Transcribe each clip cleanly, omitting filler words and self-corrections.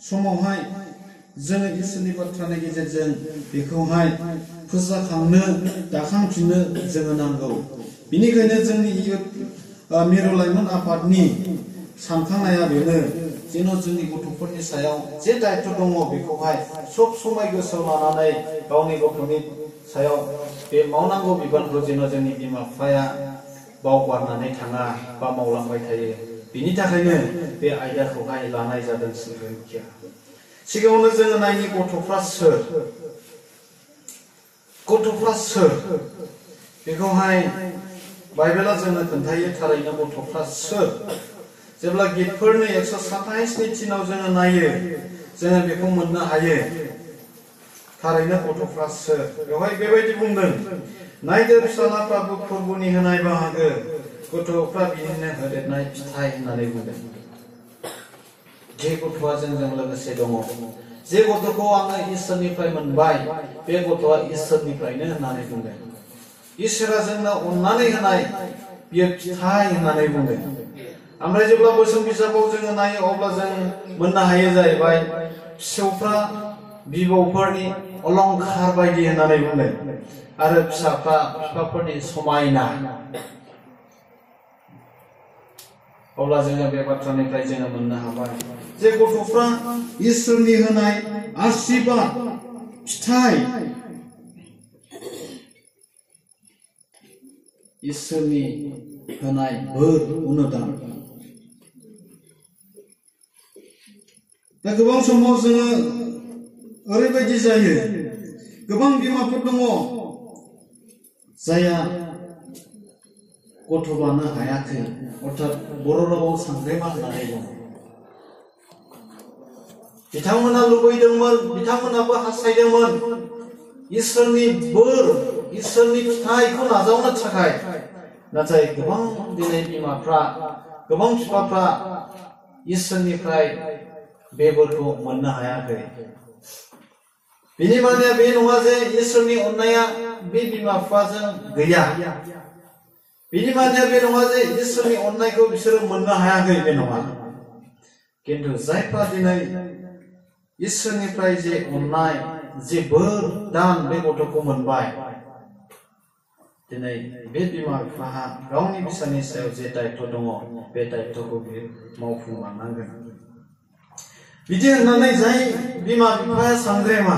समावहाय जोङो इसोरनि बाथ्रानि गेजेरजों बेखौहाय फोजाखांनो दाखांफिननो जोङो नांगौ। बेनिखायनो जोंनि मिरु लाइमोन आफादनि सानखांनाया बेनो जेन' जोंनि गथ'फोरनि सायाव जे दायथ' दङ बेखौहाय सब समाय गोसोआव लानानै गावनि गथ'नि सायाव बे मावनांगौ बिबानखौ जेन' जोंनि बिमा बिफाया बावगारनानै थाङा बा मावलांबाय थायो। बिनि थाखायनो बे आयदाखौहाय लानाय जादों सिगांखिया। सिगाङावनो जोङो नायनि गथ'फ्रा सोर बेखौहाय बाइबेला जोंनो खोन्थायो थारैनो गथ'फ्रा सोर। जेब्ला गितफोरनि 127नि थिनाव जोङो नायो जोङो बेखौ मोननो हायो थारैनो गथ'फ्रा सोर। बेवहाय बेबायदि बुंदों, नायदो फिसालाफ्राबो फोरबोनि होनाय बाहागो, गथ'फ्रा बिनिनो होदेरनाय फिथाइ होननानै बुंदों। जे गथ'आ जोंजों लोगोसे दङ, जे गथ'खौ आङो इसोरनिफ्राय मोनबाय, बे गथ'आ इसोरनिफ्रायनो होननानै बुंदों। इसोरा जोंनो अननानै होनाय बियो फिथाइ होननानै बुंदों। ओमफ्राय जेब्ला बोसोन बिजाबाव जोङो नायो अब्ला जों मोननो हायो जाहैबाय फिसौफ्रा बिबौफोरनि अलंखार बायदि होननानै बुंदों आरो फिसाफ्रा बिफाफोरनि समायना। अब्ला जोङो बे बाथ्रानिफ्राय जोङो मोननो हाबाय जे गथ'फ्रा इसोरनि होनाय आशीर्बाद फिथाइ, इसोरनि होनाय बोर अनुदान। दा गोबां समाव जोङो ओरैबायदि जायो, गोबां बिमाफोर दङ जायहा गथ' बानो हायाखै, अर्थात बर' रावाव सांग्रेमा होननानै बुङो। बिथांमोना लुबैदोंमोन, बिथांमोनाबो हास्थायदोंमोन इसोरनि बोर, इसोरनि फिथाइखौ नाजावनो थाखाय। नाथाय गोबां दिनै बिमाफ्रा, गोबां बिफाफ्रा इसोरनिफ्राय बे बोरखौ मोननो हायाखै। बिनि माने बे नङा जे इसोरनि अननाया बे बिमा बिफाजों गैया। बिनि माने बे नङा जे इसोरनि अननायखौ बिसोरो मोननो हायाखै, बे नङा। किन्तु जायफ्रा दिनै इसोरनिफ्राय जे अननाय, जे बोर दान बे गथ'खौ मोनबाय, दिनै बे बिमा बिफाहा गावनि फिसानि सायाव जे दायथ' दङ बे दायथ'खौ बियो मावफुंलांनांगोन। बिदि होननानै जाय बिमा बिफाया सांग्रेमा,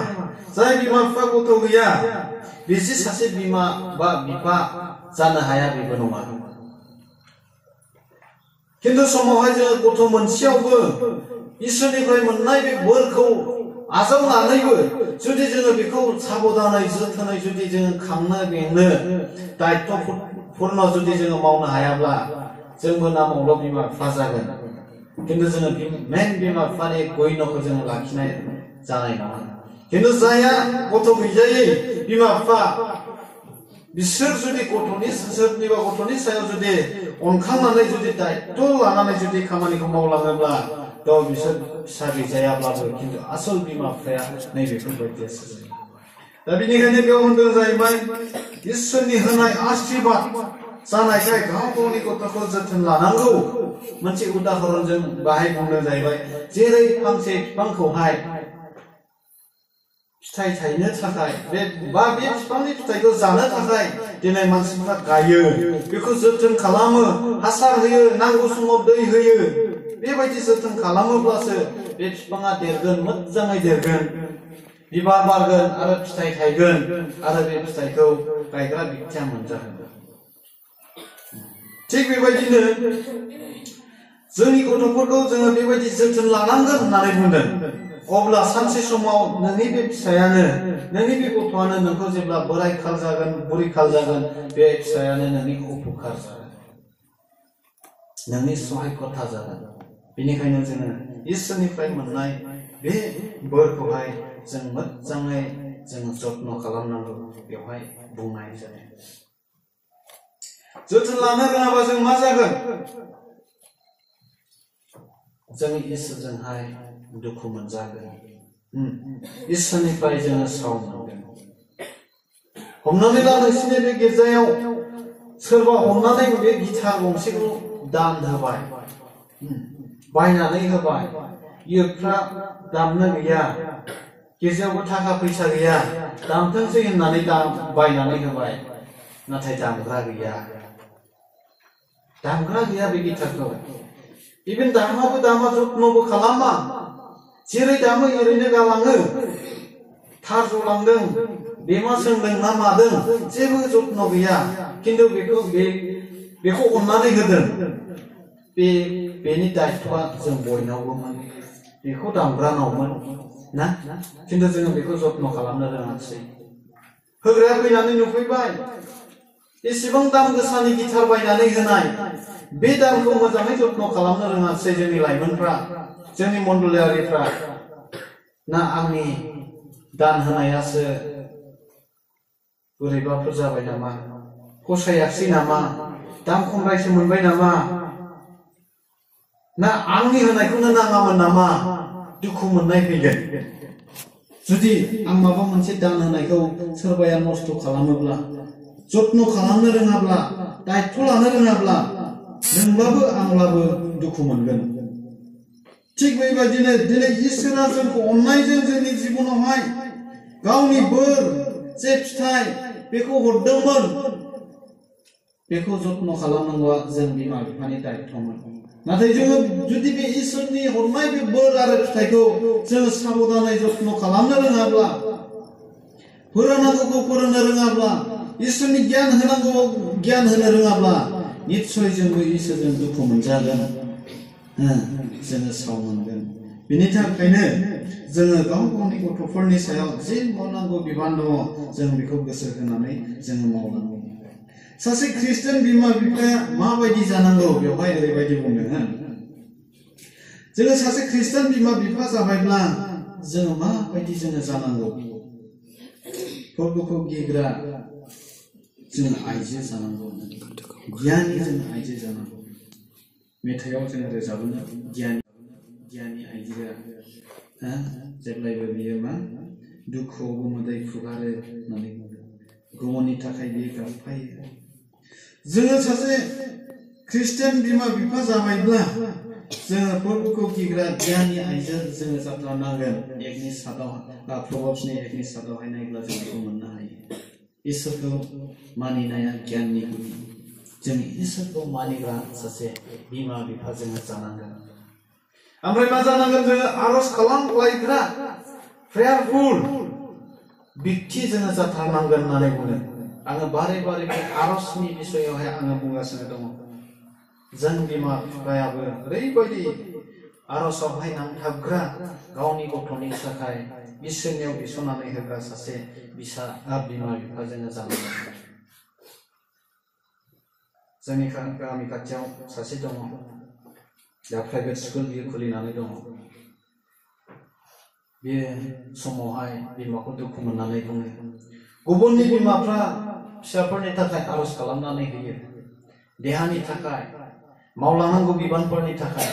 जाय बिमा बिफा गथ' गैया, बिदि सासे बिमा बा बिफा जानो हाया, बेबो नङा। किन्तु समावहाय जोङो गथ' मोनसेयावबो इसोरनिफ्राय मोननाय बे बोरखौ आजावनानैबो जुदि जोङो बेखौ साबधानै जोथोनै जुदि जोङो खांनो बेंनो दायित्वपूर्ण जुदि जोङो मावनो हायाब्ला जोंबो नामावल' बिमा बिफा जागोन, किन्तु जोङो मेन बिमा बिफानि गयन'खौ जोङो लाखिनाय जानाय नङा। किन्तु जायहा गथ' गैजायै बिमा बिफा, बिसोर जुदि सोरनिबा गथ'नि सायाव जुदि अनखांनानै जुदि दायित्व लानानै जुदि खामानिखौ मावलाङोब्ला बिसोर फिसा गैजायाब्लाबो किन्तु आसल बिमा बिफाया नैबेफोरबायदियासो जायो। दा बेनिखायनो बेयाव होनदों जाहैबाय इसोरनि होनाय आशीर्बाद जानायखाय गाव गावनि गथ'खौ जोथोन लानांगौ। मोनसे उदाहरणजों बाहाय बुंदों जाहैबाय, जेरै फांसे बिफांखौहाय फिथाइ थायनो थाखाय बे बिफांनि फिथाइखौ जानो थाखाय दिनै मानसिफ्रा गायो, बेखौ जोथोन खालामो, हासार होयो, नांगौ समाव दै होयो। बेबायदि जोथोन खालामोब्लासो बे बिफाङा देरगोन, मोजाङै देरगोन, बिबार बारगोन आरो फिथाइ थायगोन आरो बे फिथाइखौ गायग्रा बिगोमाया मोनजागोन। थिग बेबायदिनो जोंनि गथ'फोरखौ जोङो बेबायदि जोथोन लानांगोन होननानै बुंदों। अब्ला सानसे समाव नोंनि बे फिसायानो, नोंनि बे गथ'आनो नोंखौ जेब्ला बोराय खाल जागोन, बुरि खाल जागोन, बे फिसायानो नोंनि उपकार जागोन, नोंनि सहायकर्ता जागोन। बेनिखायनो जोङो इसोरनिफ्राय मोननाय बे बोरखौहाय जों मोजाङै जों जत्न खालामनांगौ, बेवहाय बुंनाय जादों। जोथोन लानो रोङाबा जों मा जागोन? जों इसोरजोंहाय दुखु मोनजागोन, इसोरनिफ्राय जोङो साव मोनगोन। हमनानै ला नोंसिनि बे गिर्जायाव सोरबा हमनानै बे गिटार गंसेखौ दान होबाय, बायनानै होबाय, इयुथफ्रा दामनो गैया गिर्जायावबो थाखा फैसा गैया दामथोंसै होननानै बायनानै होबाय नाथाय दामग्रा गैया बे गिटारखौ इभेन दामाबो जत्नबो खालामा जेरै दामो ओरैनो गालाङो थार जलांदों बेमा सोंदों ना मादों जेबो जत्न गैया खिन्थु बेखौ अननानै होदों बेनि दायित्वआ जों बयनावबोमोन बेखौ दामग्रानावमोन ना खिन्थु जोङो बेखौ जत्न खालामनो रोङासै होग्राया फैनानै नुफैबाय एसेबां दाम गोसानि गिटार बायनानै होनाय बे दामखौ मोजाङै जत्न खालामनो रोङासै जोंनि लाइमोनफ्रा जोंनि मण्डलियारिफ्रा ना आंनि दान होनायासो बोरैबाफोर जाबाय नामा फसायाखिसै नामा दाम खमद्रायसो मोनबाय नामा ना आंनि होनायखौनो नाङामोन नामा दुखु मोननाय फैगोन जुदि आं माबा मोनसे दान होनायखौ सोरबाया नस्थ खालामोब्ला जत्न खालामनो रोङाब्ला दायित्व लानो रोङाब्ला नोंब्लाबो आंब्लाबो दुखु मोनगोन थिग बेबायदिनो दिनै इसोरा जोंखौ अननायजों जोंनि जिबनावहाय गावनि बोर जे फिथाइ बेखौ हरदोंमोन बेखौ जत्न खालामनांगौआ जों बिमा बिफानि दायित्वमोन नाथाय जोङो जुदि बे इसोरनि हरनाय बे बोर आरो फिथाइखौ जोङो साबधानै जत्न खालामनो रोङाब्ला फोरोंनांगौखौ फोरोंनो रोङाब्ला इसोरनि गियान होनांगौ गियान होनो रोङाब्ला निस्सय जोंबो इसोरजों दुखु मोनजागोन जोङो साव मोनगोन बिनि थाखायनो जोङो गावनि गथ'फोरनि सायाव जे मावनांगौ बिबान दङ जों बेखौ गोसो होनानै जोङो मावनांगौ सासे ख्रिस्टियान बिमा बिफाया माबायदि जानांगौ बेवहाय ओरैबायदि बुंदों जोङो सासे ख्रिस्टियान बिमा बिफा जाबायब्ला जोङो माबायदि जोङो जानांगौ फोरबोखौ गिग्रा जों आइजो जानांगौ गियानि जों आइजो जानांगौ मेथाइयाव जोङो रोजाबोनो गियानि आइजोआ जेब्लायबो बियो मा दुखुआवबो मोदै फुगारो होननानै बुंदों गुबुननि थाखाय बियो गाबफायो जोङो सासे ख्रिस्टियान बिमा बिफा जाबायब्ला जोङो फोरबोखौ गिग्रा गियानि आइजो जोङो जाथारनांगोन एकनि सादाव प्रभाबसनि एकनि सादावहाय नायब्ला जों बेखौ मोननो हायो इसोरखौ मानिनाया गियाननि गुदि जों इसोरखौ मानिग्रा सासे बिमा बिफा जोङो जानांगोन ओमफ्राय मा जानांगोन जोङो आरज खालामलायग्रा प्रेयारफुल बिक्ति जोङो जाथारनांगोन होननानै बुङो आङो बारे बारे बे आरजनि बिसयावहाय आङो बुंगासिनो दङ जों बिमा बिफायाबो ओरैबायदि आरजआवहाय नांथाबग्रा गावनि गथ'नि थाखाय इसोरनियाव बिसनानै होग्रा सासे बिमा बिफा जोङो जानांगोन जोंनि गामि खाथियाव सासे दङ दा प्राइभेट स्कुल बियो खुलिनानै दङ बे समावहाय बिमाखौ दुखु मोननानै बुङो गुबुननि बिमाफ्रा फिसाफोरनि थाखाय आरज खालामनानै होयो देहानि थाखाय मावलांनांगौ बिबानफोरनि थाखाय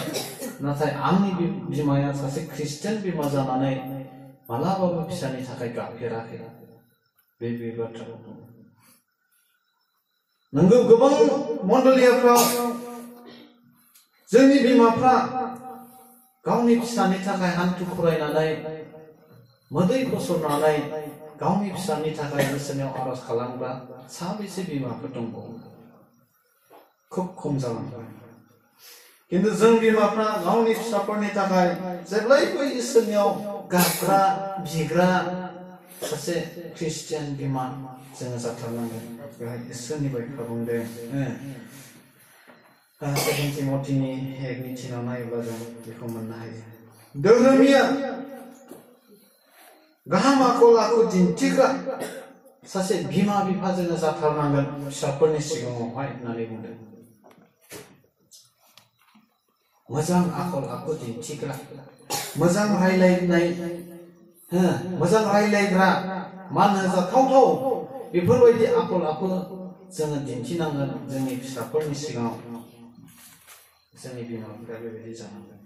नाथाय आंनि बिमाया सासे ख्रिस्टियान बिमा जानानै मालाबाबो फिसानि थाखाय गाबफेराखै बे बाथ्राखौ बुङो नंगौ गोबां मण्डलियाफ्राव जोंनि बिमाफ्रा गावनि फिसानि थाखाय हान्थु खरायनानै मोदै गसरनानै गावनि फिसानि थाखाय इसोरनियाव आरज खालामग्रा साबेसे बिमाफोर दंबावो खुब खम जालांबाय किन्तु जों बिमाफ्रा गावनि फिसाफोरनि थाखाय जेब्लायबो इसोरनियाव गाबग्रा बिग्रा सासे ख्रिस्टियान बिमा जोङो जाथारनांगोन बेवहाय इसोरनि बाथ्रा बुंदों सेकेन्ड तिमथिनि 1:3 नायोब्ला जों बेखौ मोननो हायो धोरोमिया गाहाम आखल आखु दिन्थिग्रा सासे बिमा बिफा जोङो जाथारनांगोन फिसाफोरनि सिगाङावहाय होननानै बुंदों मोजां आखल आखु दिन्थिग्रा मोजां रायलायग्रा मान होजाथावथाव बेफोरबायदि आखल आखु जोङो दिन्थिनांगोन जोंनि फिसाफोरनि सिगाङाव जोंनि बिमा बिफाया बेबायदि जानांगोन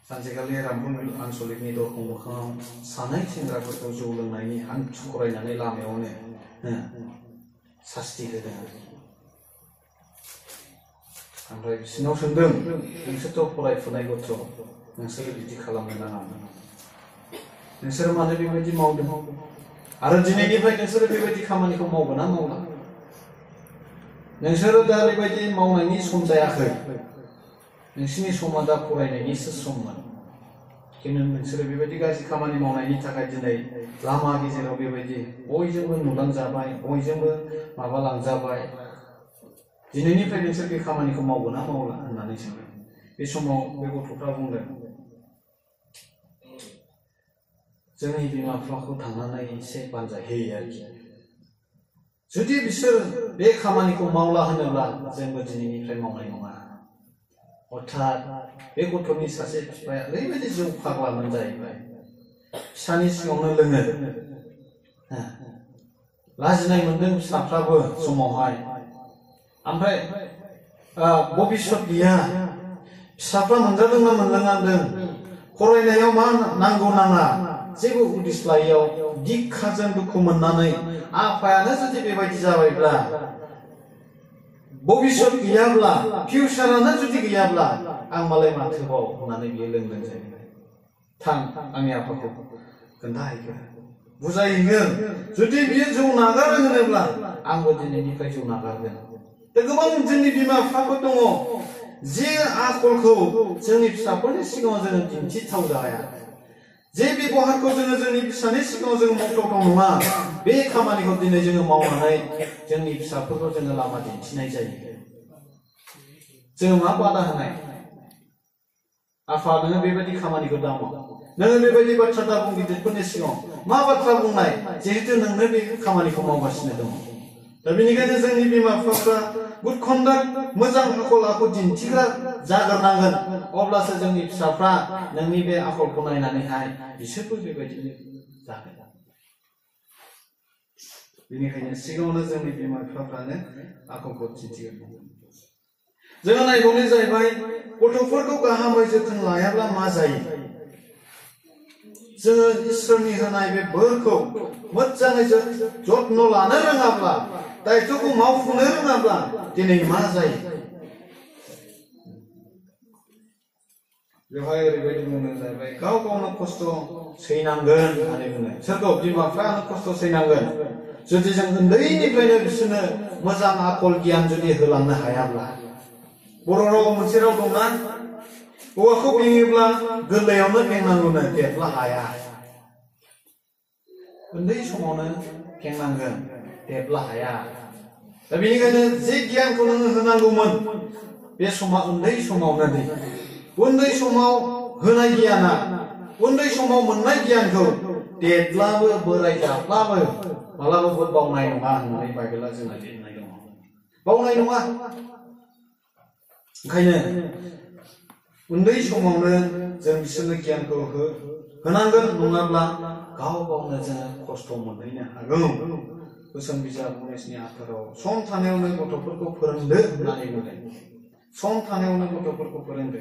सानसेखालि रामपुर आनसलिकनि दरखं मोखाङाव सानै सेंग्राफोरखौ जौ लोंनायनि हान्थु खरायनानै लामायावनो सास्ति होदों ओमफ्राय बिसिनाव सोंदों नोंसोरथ' फरायफुनाय गथ' नोंसोरो बिदि खालामनो नाङामोन नोंसोरो मानो बेबायदि मावदों आरो दिनैनिफ्राय नोंसोरो बेबायदि खामानिखौ मावगोन ना मावला नोंसोरो दा बेबायदि मावनायनि सम जायाखै नोंसिनि समा दा फरायनायनिसो सममोन खिन्थु नोंसोरो बेबायदि गाज्रि खामानि मावनायनि थाखाय दिनै लामा गेजेराव बेबायदि बयजोंबो नुलांजाबाय बयजोंबो माबालांजाबाय दिनैनिफ्राय नोंसोर बे खामानिखौ मावगोन ना मावला होननानै सोंदों बे समाव बे गथ'फ्रा बुंदों जोंनि बिमा बिफाखौ थांनानै एसे बानजायहोयो आरोखि जुदि बिसोर बे खामानिखौ मावला होनोब्ला जोंबो दिनैनिफ्राय मावनाय नङा अर्थात बे गथ'नि सासे बिफाया ओरैबायदि जौ फाग्लामोन जाहैबाय फिसानि सिगाङावनो लोङो लाजिनाय मोनदों फिसाफ्राबो समावहाय ओमफ्राय भबिष्यत गैया फिसाफ्रा मोनजादोंना मोनलोङांदों फरायनायाव मा नांगौ नाङा जेबो उदिस लायैयाव दिक्षाजों दुखु मोननानै आफायानो जुदि बेबायदि जाबायब्ला भबिष्यत गैयाब्ला फिउचारानो जुदि गैयाब्ला आं मालाय माथोबाव होननानै बियो लोंदों जाहैबाय थां आंनि आफाखौ खोन्थाहैगोन बुजायहैगोन जुदि बियो जौ नागारो होनोब्ला आंबो दिनैनिफ्राय जौ नागारगोन दा गोबां जोंनि बिमा बिफाफोर दङ जे आखलखौ जोंनि फिसाफोरनि सिगाङाव जोङो दिन्थिथावनो हाया जे बेबहारखौ जोङो जोंनि फिसानि सिगाङाव जोङो मावथावथाव नङा बे खामानिखौ दिनै जोङो मावनानै जोंनि फिसाफोरखौ जोङो लामा दिन्थिनाय जायो जोङो मा बादा होनाय आफा नोङो बेबायदि खामानिखौ दा माव नोङो बेबायदि बाथ्रा दा बुं गिदिरफोरनि सिगाङाव मा बाथ्रा बुंनाय जिहेतु नोंनो बे खामानिखौ मावगासिनो दङ दा बेनिखायनो जोंनि बिमा बिफाफ्रा गुड कन्डाक्ट मोजां आखल आखु दिन्थिग्रा जाग्रोनांगोन अब्लासो जोंनि फिसाफ्रा नोंनि बे आखलखौ नायनानैहाय बिसोरबो बेबायदिनो जागोन बेनिखायनो सिगाङावनो जोंनि बिमा बिफाफ्रानो आखलखौ दिन्थिगोन जोङो नायबावनाय जाहैबाय गथ'फोरखौ गाहामै जोथोन लायाब्ला मा जायो जोङो इसोरनि होनाय बे बोरखौ मोजाङै जत्न लानो रोङाब्ला दायित्वखौ मावफुंनो रोङाब्ला दिनै मा जायो बेवहाय ओरैबायदि बुंनो जाहैबाय गाव गावनो खस्थ' सैनांगोन होननानै बुङो सोरखौ बिमा बिफायानो खस्थ' सैनांगोन जुदि जों उन्दैनिफ्रायनो बिसोरनो मोजां आखल गियान जुदि होलांनो हायाब्ला बर' राव मोनसे राव दंना औवाखौ बेङोब्ला गोरलैयावनो बेंनांगौनो देरब्ला हाया उन्दै समावनो बेंनांगोन देरब्ला हाया दा बेनिखायनो जे गियानखौ नोङो होनांगौमोन बे समा उन्दै समावनो दै उन्दै समाव होनाय गियाना उन्दै समाव मोननाय गियानखौ देरब्लाबो बोराय जाब्लाबो मालाबाबो बावनाय नङा होननानै बाइबेला जोंना लिरनाय दङ बावनाय नङा ओंखायनो उन्दै समावनो जों बिसोरनो गियानखौ होनांगोन नङाब्ला गाव गावनो जोङो खस्थ' मोनहैनो हागौ बोसोन बिजाब 19नि 18 सम थानायावनो गथ'फोरखौ फोरोंदो होननानै बुंदों सम थानायावनो गथ'फोरखौ फोरोंदो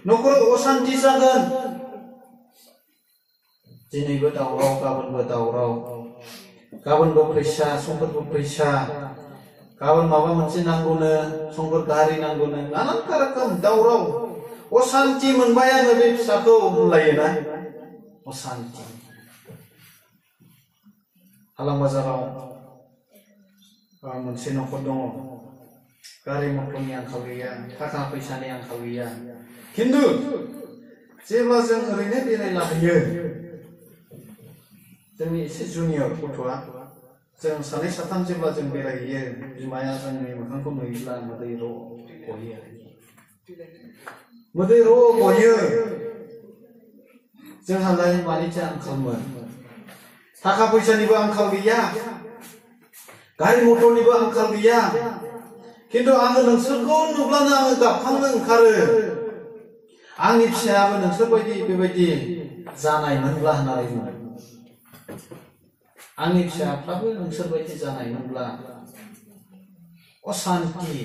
न'खराव असान्ति जागोन दिनैबो दावराव गाबोनबो दावराव गाबोनबो फैसा समफोरबो फैसा गाबोन माबा मोनसे नांगौनो समफोर गारि नांगौनो नानानथा रोखोम दावराव असान्ति मोनबाय आङो बे फिसाखौ होनलायोना असान्ति हालाम बाजाराव मोनसे न'खर दङ गारि मटरनि आंखाल गैया थाखा फैसानि आंखाल गैया खिन्थु जेब्ला जों ओरैनो बेरायलाहैयो जोंनि एसे जुनियर गथ'आ जों सानै साथाम जेब्ला जों बेरायहैयो बिमाया जोंनि मोखांखौ नुयोब्ला मोदै र' गयो मोदै र' गयो जोंहालाय मानिथो आंखालमोन थाखा फैसानिबो आंखाल गैया गारि मटरनिबो आंखाल गैया खिन्थु आङो नोंसोरखौ नुब्लानो आङो गाबखांनो ओंखारो आंनि फिसायाबो नोंसोरबायदि बेबायदि जानायमोनब्ला होननानै बुङो आंनि फिसाफ्राबो नोंसोरबायदि जानायमोनब्ला असान्ति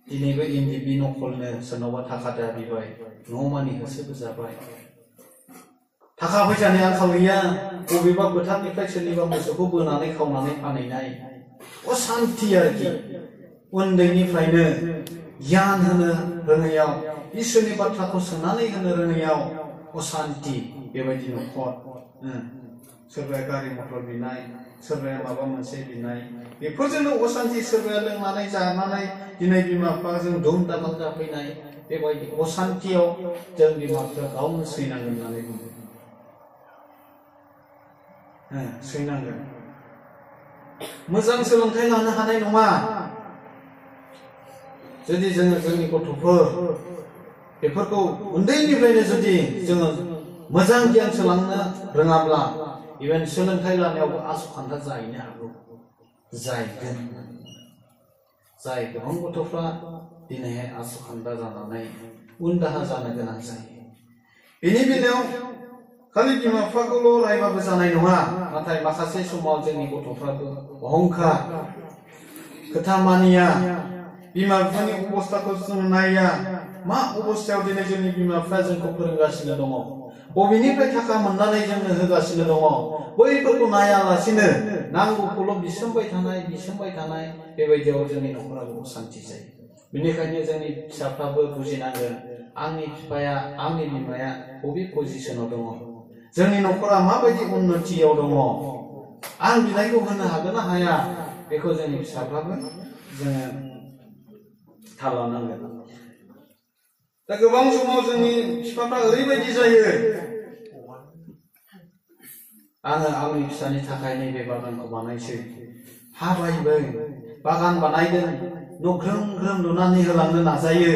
दिनैबो इन्दि बि नखलनो सोरनावबा थाखा दाबिबाय न' मानि होसोबोजाबाय थाखा फैसानि आंखाल गैया बबेबा फोथारनिफ्राय सोरनिबा मोसौखौ बोनानै खावनानै फानहैनाय असान्ति आरोखि उन्दैनिफ्रायनो गियान होनो रोङैयाव इसोरनि बाथ्राखौ सोनानै होनो रोङैयाव असान्ति बेबायदि न'खर सोरबाया गारि मटर बिनाय सोरबाया माबा मोनसे बिनाय बेफोरजोंनो असान्ति सोरबाया लोंनानै जानानै दिनै बिमा बिफाजों दुम दाखाल जाफैनाय बेबायदि असान्तियाव जों बिमा बिफाया गावनो सैनांगोन होननानै बुङो सैनांगोन मोजां सोलोंथाइ लानो हानाय नङा जुदि जोङो जोंनि गथ'फोर बेफोरखौ उन्दैनिफ्रायनो जुदि जोङो मोजां गियान सोलोंनो रोङाब्ला इभेन सोलोंथाइ लानायावबो आसखान्दा जाहैनो हागौ जायगोन जाय गोबां गथ'फ्रा दिनैहाय आसखान्दा जानानै उन दाहा जानो गोनां जायो बेनि बेलायाव खालि बिमा बिफाखौल' रायबाबो जानाय नङा नाथाय माखासे समाव जोंनि गथ'फ्राबो अहंखार खोथा मानिया बिमा बिफानि अबस्थाखौ जों नाया मा अबस्थायाव दिनै जोंनि बिमा बिफाया जोंखौ फोरोंगासिनो दङ बबेनिफ्राय थाखा मोननानै जोंनो होगासिनो दङ बैफोरखौ नायालासिनो नांगौखौल' बिसोमबाय थानाय बेबायदियाव जोंनि न'खराबो असान्ति जायो बेनिखायनो जोंनि फिसाफ्राबो बुजिनांगोन आंनि बिफाया आंनि बिमाया बबे पजिसनाव दङ जोंनि न'खरा माबायदि उन्नतियाव दङ आं बिनायखौ होनो हागोन ना हाया बेखौ जोंनि फिसाफ्राबो जोङो थाल लानांगोन दा गोबां समाव जोंनि बिफाफ्रा ओरैबायदि जायो आङो आंनि फिसानि थाखाय नैबे बागानखौ बानायसै हा बायबाय बागान बानायदों न' ग्रोम ग्रोम लुनानै होलांनो नाजायो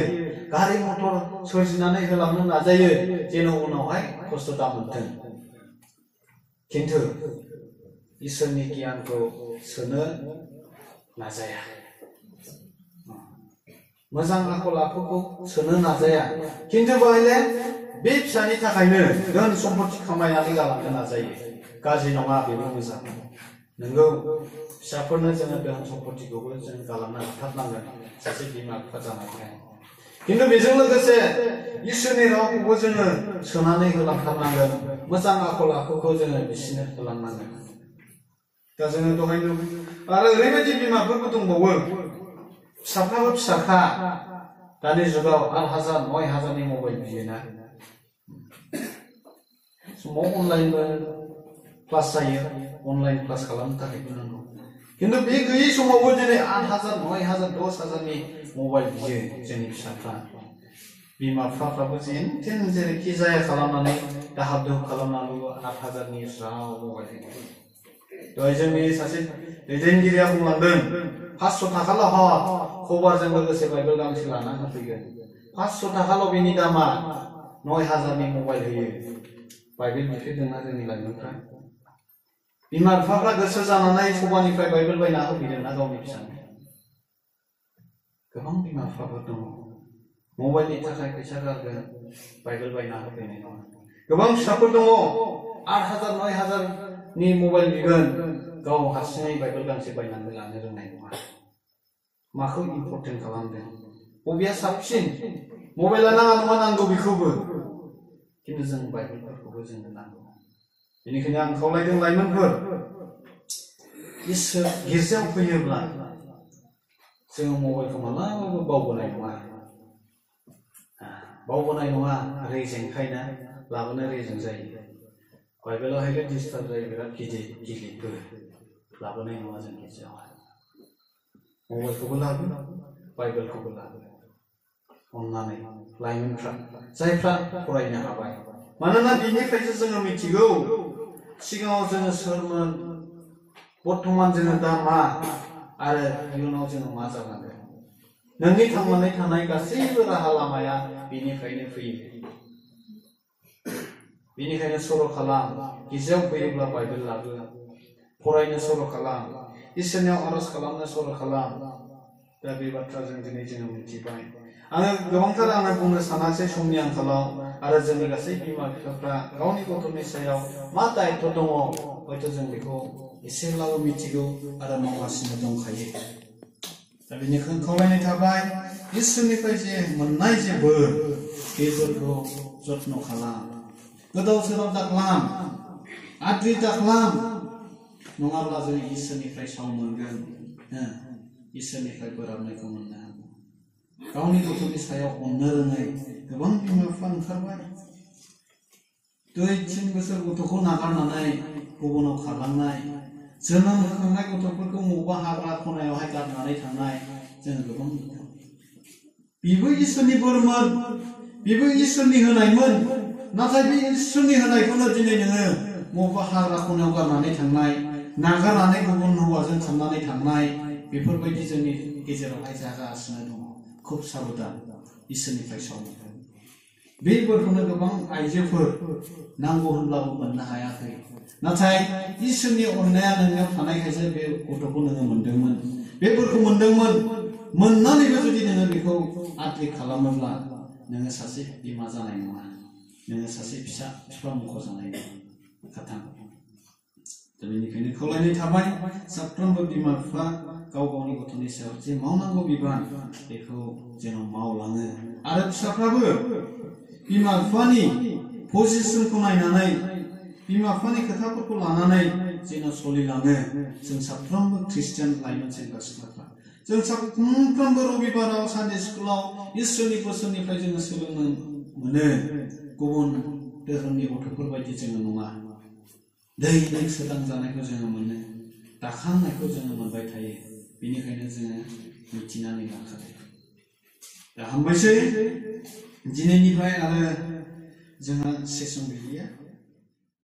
गारि मटर सोरजिनानै होलांनो नाजायो जेन' उनावहाय खस्थ' दा मोनथों खिन्थु इसोरनि गियानखौ सोनो नाजाया मोजां आखल आखुखौ सोनो नाजाया खिन्थु बाहायले बे फिसानि थाखायनो धोन सम्पति खामायनानै गालांनो नाजायो गाज्रि नङा बेबो मोजां नोंगौ फिसाफोरनो जोङो धोन सम्पतिखौबो जों गालांनो हाथारनांगोन सासे बिमा बिफा जानायखाय खिन्थु बेजों लोगोसे इसोरनि रावखौबो जोङो सोनानै होलांथारनांगोन मोजां आखल आखुखौ जोङो बिसोरनो होलांनांगोन दा जोङो दहायनो आरो ओरैबायदि बिमाफोरबो दंबावो फिसाफ्राबो फिसाखा दानि जुगाव 8,000 9,000नि मबाइल बियोना समाव अनलाइनबो क्लास जायो अनलाइन क्लास खालामनो थाखाय नांगौ खिन्थु बे गैयै समावबो दिनै 8,000 9,000 10,000नि मबाइल बियो जोंनि फिसाफ्रा बिमा बिफाफ्राबो जेन थेन जेरैखि जाया खालामनानै दाहाब दुहाब खालामनानैबो 8,000नि ज्राव मबाइल होयो दहाय जोंनि सासे दैदेनगिरिया बुंलांदों 500 थाखाल' खबरजों लोगोसे बाइबेल गांसे लाना होफैगोन 500 थाखाल' बेनि दामा 9,000नि मबाइल होयो बाइबेल बिफेरदोंना जोंनि लाइमोनफ्रा बिमा बिफाफ्रा गोसो जानानै सबानिफ्राय बाइबेल बायना होफैदोंना गावनि फिसानो गोबां बिमा बिफाफोर दङ मबाइलनि थाखाय फैसा गारगोन बाइबेल बायना होफैनाय नङा गोबां फिसाफोर दङ 8,000 9,000नि मबाइल बिगोन गाव हारसिङै बाइबेल गांसे बायनानै लानो रोंनाय नङा माखौ इम्पर्टेन्ट खालामदों बबेया साबसिन मबाइला नाङा नङा नांगौ बेखौबो खिन्थु जों बाइबेलफोरखौबो जोंनो नांगौ बेनिखायनो आं खावलायदों लाइमोनफोर इसोर गिर्जायाव फैयोब्ला जोङो मबाइलखौ मालाबाबो बावबोनाय नङा रेजेंखायना लाबोनो रेजें जायो बाइबेलाव हायले डिस्टार्ब जायो बिराद गिदिर लाबोनाय नङा जों गिर्जायावहाय मबाइलखौबो लाबो बाइबेलखौबो लाबो अननानै लाइमोनफ्रा जायफ्रा फरायनो हाबाय मानोना बिनिफ्रायसो जोङो मिथिगौ सिगाङाव जोङो सोरमोन बर्तमान जोङो दा मा आरो इयुनाव जोङो मा जानांगोन नोंनि थांनानै थानाय गासैबो राहा लामाया बिनिफ्रायनो फैयो बेनिखायनो सर' खालाम गिर्जायाव फैयोब्ला बाइबेल लाबो फरायनो सर' खालाम इसोरनियाव आरज खालामनो सर' खालाम दा बे बाथ्राजों दिनै जोङो मिथिबाय आङो गोबांथार बुंनो सानासै समनि आंखालाव आरो जोंनि गासै बिमा बिफाफ्रा गावनि गथ'नि सायाव मा दायित्व दङ हयथ' जों बेखौ एसेब्लाबो मिथिगौ आरो मावगासिनो दंखायो दा बेनिखायनो खावलायनाय थाबाय इसोरनिफ्राय जे मोननाय जे बोर बेफोरखौ जत्न खालाम गोदाव सोराव दाख्लाम आद्रि दाख्लाम नङाब्ला जों इसोरनिफ्राय साव मोनगोन इसोरनिफ्राय बोराबनायखौ मोननो हागौ गावनि गथ'नि सायाव अननो रोङै गोबां बिमा बिफा ओंखारबाय। 2-3 बोसोर गथ'खौ नागारनानै गुबुनाव खारलांनाय, जोनोम होखांनाय गथ'फोरखौ बबेबा हाग्रा खनायावहाय गारनानै थांनाय जोङो गोबां नुदों। बेबो इसोरनि बोरमोन, बेबो इसोरनि होनायमोन, नाथाय बे इसोरनि होनायखौनो दिनै नोङो बबेबा हाग्रा खनायाव गारनानै थांनाय, नागारनानै गुबुन हौवाजों खारनानै थांनाय, बेफोरबायदि जोंनि गेजेरावहाय जागासिनो दङ। खुब साबधान, इसोरनिफ्राय सावधान। बे बोरखौनो गोबां आइजोफोर नांगौ होनब्लाबो मोननो हायाखै, नाथाय इसोरनि अननाया नोंनियाव थानायखायसो बे गथ'खौ नोङो मोनदोंमोन, बे बोरखौ मोनदोंमोन। मोननानैबो जुदि नोङो बेखौ आद्रि खालामोब्ला नोङो सासे बिमा जानाय नङा, नोङो सासे बिफा मुंख'जानाय नङा। खाथां दा बेनिखायनो खावलायनाय थाबाय साफ्रोमबो बिमा बिफा गाव गावनि गथ'नि सायाव जे मावनांगौ बिबान बेखौ जेन मावलाङो, आरो फिसाफ्राबो बिमा बिफानि पजिसनखौ नायनानै, बिमा बिफानि खोथाफोरखौ लानानै जेन सोलिलाङो। जों साफ्रोमबो ख्रिस्टियान लाइमोन सेंग्रा सिख्लाफ्रा जों साफ्रोमबो रबिबाराव सानडे स्कुलाव इसोरनि बोसोननिफ्राय जोङो सोलोंनो मोनो। गुबुन धोरोमनि गथ'फोर बायदि जोङो नङा। दैजों सोदांजानायखौ जोङो मोनो, दाखांनायखौ जोङो मोनबाय थायो। बेनिखायनो जोङो मिथिनानै लाखादो। दा हामबायसै, दिनैनिफ्राय आरो जोंहा सेसन गैलिया।